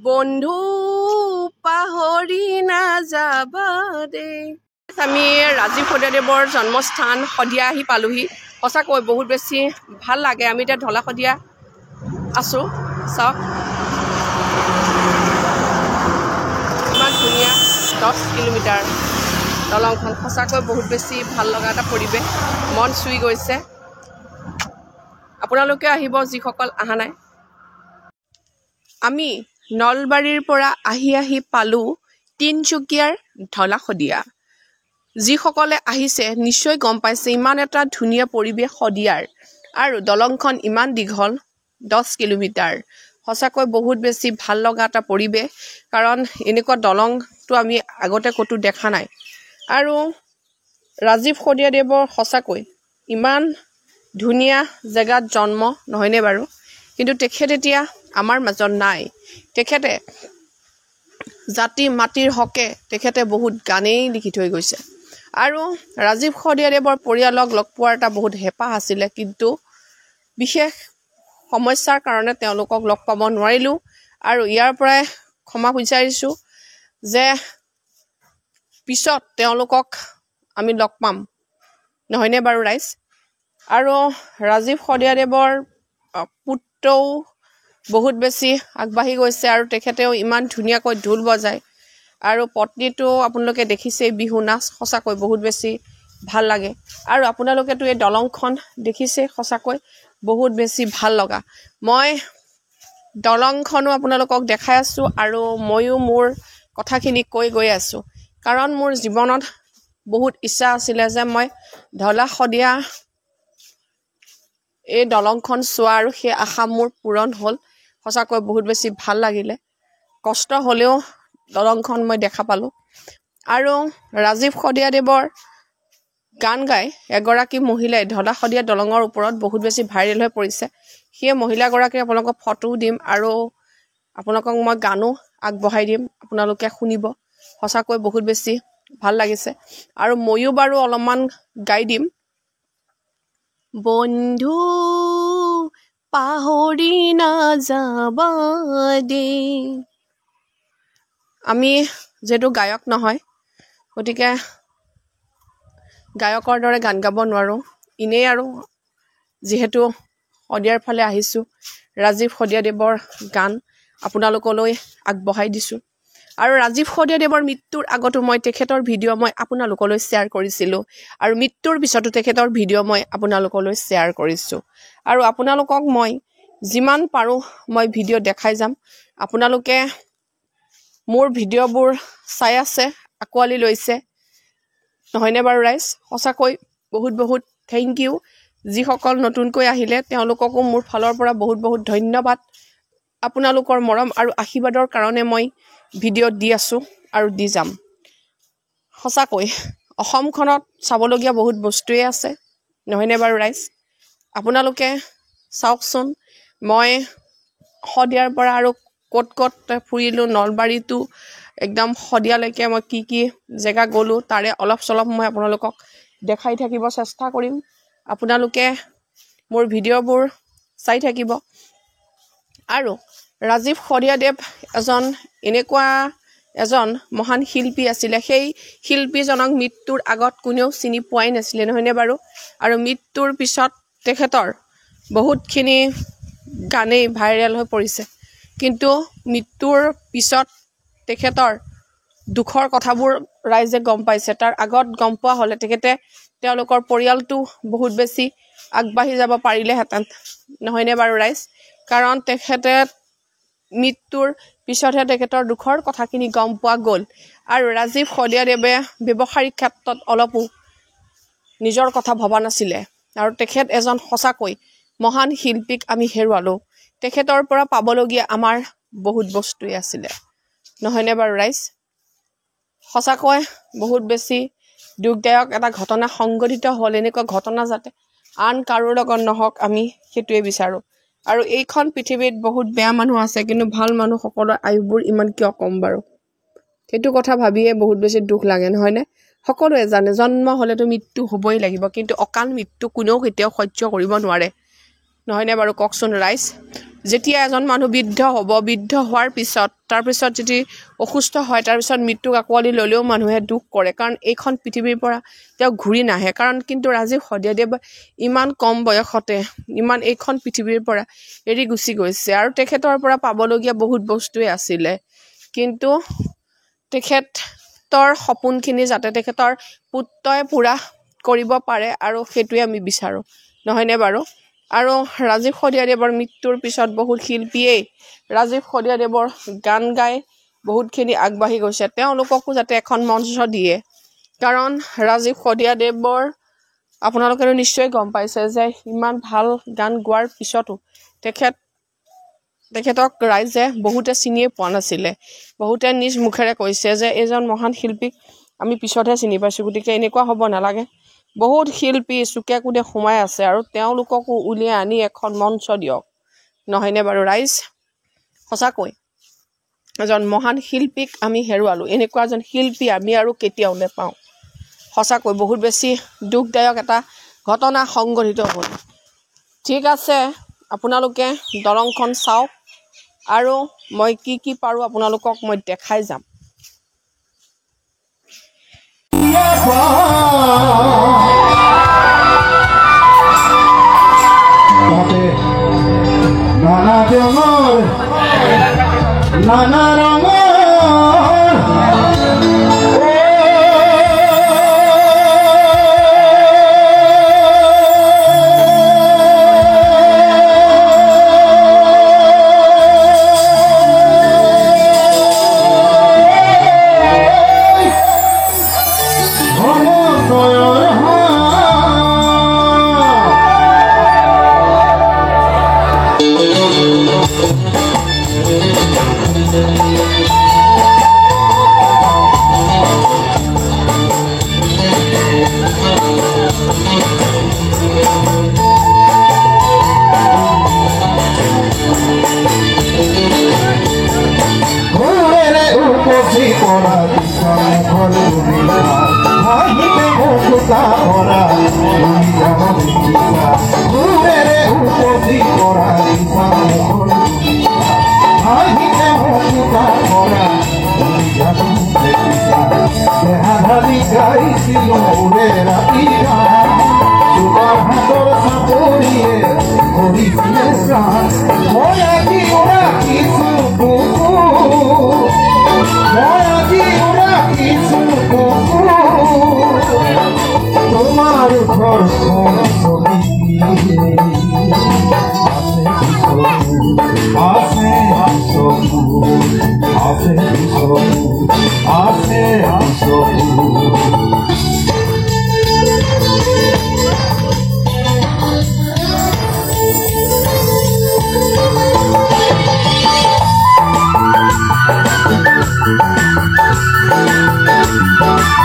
বন্ধু পাহৰি নাযাবা দেই। আমি ৰাজীৱ শদিয়াদেৱৰ জন্মস্থান শদিয়া আহি পালোহি। সঁচাকৈ বহুত বেছি ভাল লাগে। আমি এতিয়া ঢলা শদিয়া আছোঁ। চাওক ইমান ধুনীয়া 10 কিলোমিটাৰ দলংখন। সঁচাকৈ বহুত বেছি ভাল লগা এটা পৰিৱেশ, মন চুই গৈছে। আপোনালোকে আহিব যিসকল অহা নাই। আমি নলবাৰীৰ পৰা আহি আহি পালোঁ তিনিচুকীয়াৰ ঢলা শদিয়া। যিসকলে আহিছে নিশ্চয় গম পাইছে ইমান এটা ধুনীয়া পৰিৱেশ শদিয়াৰ। আৰু দলংখন ইমান দীঘল 10 কিলোমিটাৰ। সঁচাকৈ বহুত বেছি ভাল লগা এটা পৰিৱেশ, কাৰণ এনেকুৱা দলংটো আমি আগতে ক'তো দেখা নাই। আৰু ৰাজীৱ শদিয়াদেৱৰ সঁচাকৈ ইমান ধুনীয়া জেগাত জন্ম, নহয়নে বাৰু? কিন্তু তেখেত এতিয়া আমাৰ মাজত নাই। তেখেতে জাতি মাটিৰ হকে তেখেতে বহুত গানেই লিখি থৈ গৈছে। আৰু ৰাজীৱ শদিয়াদেৱৰ পৰিয়ালক লগ পোৱাৰ এটা বহুত হেঁপাহ আছিলে, কিন্তু বিশেষ সমস্যাৰ কাৰণে তেওঁলোকক লগ পাব নোৱাৰিলোঁ। আৰু ইয়াৰ পৰাই ক্ষমা বিচাৰিছোঁ যে পিছত তেওঁলোকক আমি লগ পাম, নহয়নে বাৰু ৰাইজ? আৰু ৰাজীৱ শদিয়াদেৱৰ পুত্ৰও বহুত বেছি আগবাঢ়ি গৈছে আৰু তেখেতেও ইমান ধুনীয়াকৈ ঢোল বজায়। আৰু পত্নীটো আপোনালোকে দেখিছেই বিহু নাচ, সঁচাকৈ বহুত বেছি ভাল লাগে। আৰু আপোনালোকেতো এই দলংখন দেখিছেই, সঁচাকৈ বহুত বেছি ভাল লগা। মই দলংখনো আপোনালোকক দেখাই আছোঁ আৰু ময়ো মোৰ কথাখিনি কৈ গৈ আছোঁ, কাৰণ মোৰ জীৱনত বহুত ইচ্ছা আছিলে যে মই ঢলা শদিয়া এই দলংখন চোৱা, আৰু সেই আশা মোৰ পূৰণ হ'ল। সঁচাকৈ বহুত বেছি ভাল লাগিলে, কষ্ট হ'লেও দলংখন মই দেখা পালোঁ। আৰু ৰাজীৱ শদিয়াদেৱৰ গান গাই এগৰাকী মহিলাই ঢলা শদিয়া দলঙৰ ওপৰত বহুত বেছি ভাইৰেল হৈ পৰিছে। সেই মহিলাগৰাকীৰ আপোনালোকক ফটোও দিম আৰু আপোনালোকক মই গানো আগবঢ়াই দিম, আপোনালোকে শুনিব। সঁচাকৈ বহুত বেছি ভাল লাগিছে। আৰু ময়ো বাৰু অলপমান গাই দিম। বন্ধু পাহৰি নাযাবা দেই। আমি যিহেতু গায়ক নহয়, গতিকে গায়কৰ দৰে গান গাব নোৱাৰোঁ। এনেই আৰু যিহেতু শদিয়াৰ ফালে আহিছোঁ, ৰাজীৱ শদিয়াদেৱৰ গান আপোনালোকলৈ আগবঢ়াই দিছোঁ। আৰু ৰাজীৱ শদিয়াদেৱৰ মৃত্যুৰ আগতো মই তেখেতৰ ভিডিঅ' মই আপোনালোকলৈ শ্বেয়াৰ কৰিছিলোঁ, আৰু মৃত্যুৰ পিছতো তেখেতৰ ভিডিঅ' মই আপোনালোকলৈ শ্বেয়াৰ কৰিছোঁ। আৰু আপোনালোকক মই যিমান পাৰোঁ মই ভিডিঅ' দেখাই যাম। আপোনালোকে মোৰ ভিডিঅ'বোৰ চাই আছে, আঁকোৱালি লৈছে, নহয়নে বাৰু ৰাইজ? সঁচাকৈ বহুত বহুত thank U. যিসকল নতুনকৈ আহিলে তেওঁলোককো মোৰ ফালৰ পৰা বহুত বহুত ধন্যবাদ। আপোনালোকৰ মৰম আৰু আশীৰ্বাদৰ কাৰণে মই ভিডিঅ' দি আছোঁ আৰু দি যাম। সঁচাকৈ অসমখনত চাবলগীয়া বহুত বস্তুৱেই আছে, নহয়নে বাৰু ৰাইজ? আপোনালোকে চাওকচোন, মই শদিয়াৰ পৰা আৰু ক'ত ক'ত ফুৰিলোঁ, নলবাৰীতো একদম শদিয়ালৈকে মই কি কি জেগা গ'লোঁ তাৰে অলপ চলপ মই আপোনালোকক দেখাই থাকিব চেষ্টা কৰিম। আপোনালোকে মোৰ ভিডিঅ'বোৰ চাই থাকিব। আৰু ৰাজীৱ শদিয়াদেৱ এজন এনেকুৱা এজন মহান শিল্পী আছিলে, সেই শিল্পীজনক মৃত্যুৰ আগত কোনেও চিনি পোৱাই নাছিলে, নহয়নে বাৰু? আৰু মৃত্যুৰ পিছত তেখেতৰ বহুতখিনি গানেই ভাইৰেল হৈ পৰিছে, কিন্তু মৃত্যুৰ পিছত তেখেতৰ দুখৰ কথাবোৰ ৰাইজে গম পাইছে। তাৰ আগত গম পোৱা হ'লে তেখেতে তেওঁলোকৰ পৰিয়ালটো বহুত বেছি আগবাঢ়ি যাব পাৰিলেহেঁতেন, নহয়নে বাৰু ৰাইজ? কাৰণ তেখেতে মৃত্যুৰ পিছতহে তেখেতৰ দুখৰ কথাখিনি গম পোৱা গ'ল। আৰু ৰাজীৱ শদিয়াদেৱে ব্যৱসায়িক ক্ষেত্ৰত অলপো নিজৰ কথা ভবা নাছিলে, আৰু তেখেত এজন সঁচাকৈ মহান শিল্পীক আমি হেৰুৱালোঁ। তেখেতৰ পৰা পাবলগীয়া আমাৰ বহুত বস্তুৱেই আছিলে, নহয়নে বাৰু ৰাইজ? সঁচাকৈ বহুত বেছি দুখদায়ক এটা ঘটনা সংঘটিত হ'ল। এনেকুৱা ঘটনা যাতে আন কাৰো লগত নহওক, আমি সেইটোৱে বিচাৰোঁ। আৰু এইখন পৃথিৱীত বহুত বেয়া মানুহ আছে, কিন্তু ভাল মানুহসকলৰ আয়ুসবোৰ ইমান কিয় কম বাৰু? সেইটো কথা ভাবিয়ে বহুত বেছি দুখ লাগে, নহয়নে? সকলোৱে জানে জন্ম হ'লেতো মৃত্যু হ'বই লাগিব, কিন্তু অকাল মৃত্যু কোনেও কেতিয়াও সহ্য কৰিব নোৱাৰে, নহয়নে বাৰু কওকচোন ৰাইজ? যেতিয়া এজন মানুহ বৃদ্ধ হ'ব, বৃদ্ধ হোৱাৰ পিছত তাৰপিছত যদি অসুস্থ হয়, তাৰপিছত মৃত্যুক আঁকোৱালি ল'লেও মানুহে দুখ কৰে, কাৰণ এইখন পৃথিৱীৰ পৰা তেওঁ ঘূৰি নাহে। কাৰণ কিন্তু ৰাজীৱ শদিয়াদেৱ ইমান কম বয়সতে ইমান এইখন পৃথিৱীৰ পৰা এৰি গুচি গৈছে। আৰু তেখেতৰ পৰা পাবলগীয়া বহুত বস্তুৱে আছিলে, কিন্তু তেখেতৰ সপোনখিনি যাতে তেখেতৰ পুত্ৰই পূৰা কৰিব পাৰে আৰু সেইটোৱে আমি বিচাৰোঁ, নহয়নে বাৰু? আৰু ৰাজীৱ শদিয়াদেৱৰ মৃত্যুৰ পিছত বহুত শিল্পীয়েই ৰাজীৱ শদিয়াদেৱৰ গান গাই বহুতখিনি আগবাঢ়ি গৈছে, তেওঁলোককো যাতে এখন মঞ্চ দিয়ে। কাৰণ ৰাজীৱ শদিয়াদেৱৰ আপোনালোকেতো নিশ্চয় গম পাইছে যে ইমান ভাল গান গোৱাৰ পিছতো তেখেতক ৰাইজে বহুতে চিনিয়ে পোৱা নাছিলে। বহুতে নিজ মুখেৰে কৈছে যে এইজন মহান শিল্পীক আমি পিছতহে চিনি পাইছোঁ। গতিকে এনেকুৱা হ'ব নালাগে। বহুত শিল্পী চুকে কোণে সোমাই আছে আৰু তেওঁলোককো উলিয়াই আনি এখন মঞ্চ দিয়ক, নহয়নে বাৰু ৰাইজ? সঁচাকৈ এজন মহান শিল্পীক আমি হেৰুৱালোঁ। এনেকুৱা এজন শিল্পী আমি আৰু কেতিয়াও নেপাওঁ। সঁচাকৈ বহুত বেছি দুখদায়ক এটা ঘটনা সংঘটিত হ'ল। ঠিক আছে, আপোনালোকে দলংখন চাওক আৰু মই কি কি পাৰোঁ আপোনালোকক মই দেখাই যাম। নানা ৰঙৰ নানা ৰঙৰ Thank